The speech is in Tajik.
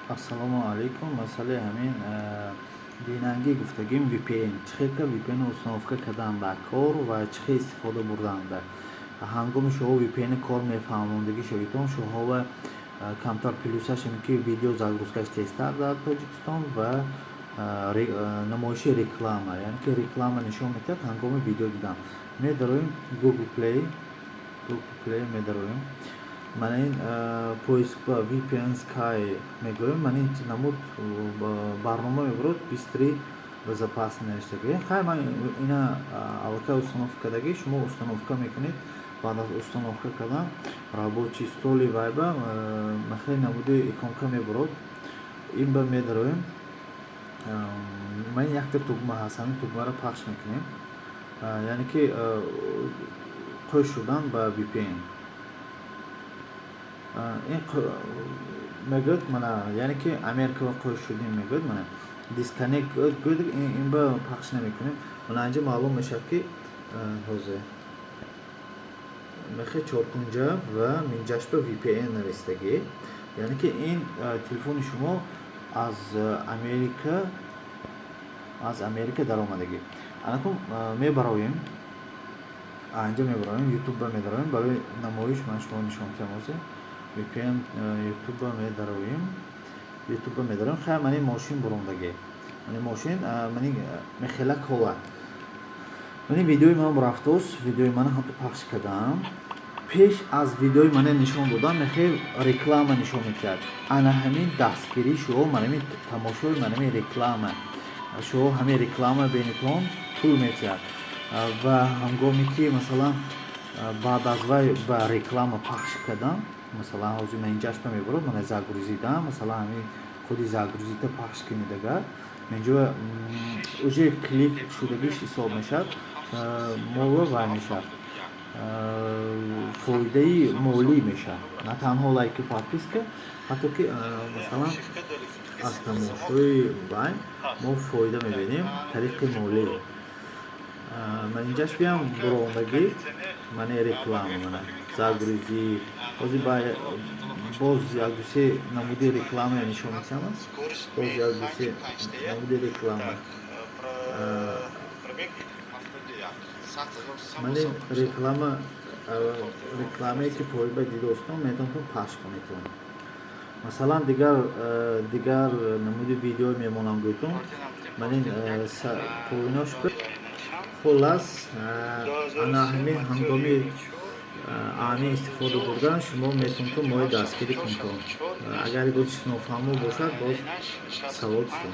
Ассалому алайкум. Масъалаи ҳамин бинангӣ гуфтагим, VPN чӣ хел ка VPN установка кардан дар кор ва чӣ хел истифода бурдан. Дар ҳангоми шумо VPN кор мефаҳмондагӣ шавитон, шумо камтар плюсаш ин ки видео загрузкаш тезтар дар Тоҷикистон ва намоиши реклама, яъне ки реклама нишон медиҳад ҳангоми видео дидан. Медароем Google Play, Google Play медароем, мана ин поиск ба VPN Sky мегӯем, мана ин намуд барнома мебарод, быстрый, безопасный навиштагӣ. Хай, ман ина аллакай установка кардагӣ, шумо установка мекунед. Баъд аз установка кардан рабочий столи вайба махе намуди иконка мебарод, ин ба медароем. Ман якта тугма ҳаст, ҳамин тугмаро пахш мекунем, яъне ки қӯш шудан ба VPN. Ин мегӯяд, мана, яъне ки Америка қӯш шудем мегӯяд, мана disconnect гӯяд, ин ба пахш намекунем. Мана инҷа маълум мешавад, ки ҳозир мехе чоркунҷа ва минҷаш ба VPN навистагӣ, яъне ки ин телефони шумо аз Америка даромадагӣ. Анакун мебароем, инҷа мебароем, Ютубба медароем. Барои намоиш ман шумо нишон медиҳам ҳозир. VPN Ютубба медароем, Ютубба медароем. Хай, мани мошин бурондагӣ, мани мошин, мани мехелак ҳолат, мани видеои ман рафтост. Видеои мана ҳамто пахш кардам. Пеш аз видеои мана нишон додан мехе реклама нишон медиҳад. Ана ҳамин дастгирии шумо, манами тамошои манами реклама, шумо ҳамин реклама бенитон пул метиҳад. Ва ҳангоме ки, масалан, баъд аз вай ба реклама пахш кардан, масалан, ҳозир ман инҷашба мебарод, мана загрузида, масалан, ҳамин худи загрузида пахш кунед, агар инҷо уже клик шудагиш ҳисоб мешавад, мола вай мешавад, фоидаи молӣ мешавад, на танҳо лайки, подписка, ҳатто ки, масалан, аз тамошои вай мо фоида мебинем тариқи молӣ. Ман инҷаш биям бурондагӣ, мани реклама, мана загрузи. Ҳозир боз якду-се намуди реклама нишон медиҳам, боз якду-се намуди реклама. Пробег 71. Мани реклама, рекламае ки поиба дидостон, метавонтон пахш кунедтон. Масалан, дигар намуди видео мемонам гӯйтон, манин поинош. Хуллас, ана ҳамин ҳангоми ами истифода бурдан шумо метавонтон мои дастгирӣ кунтон. Агар ягон чиз нофаҳмо бошад, боз савол дистон.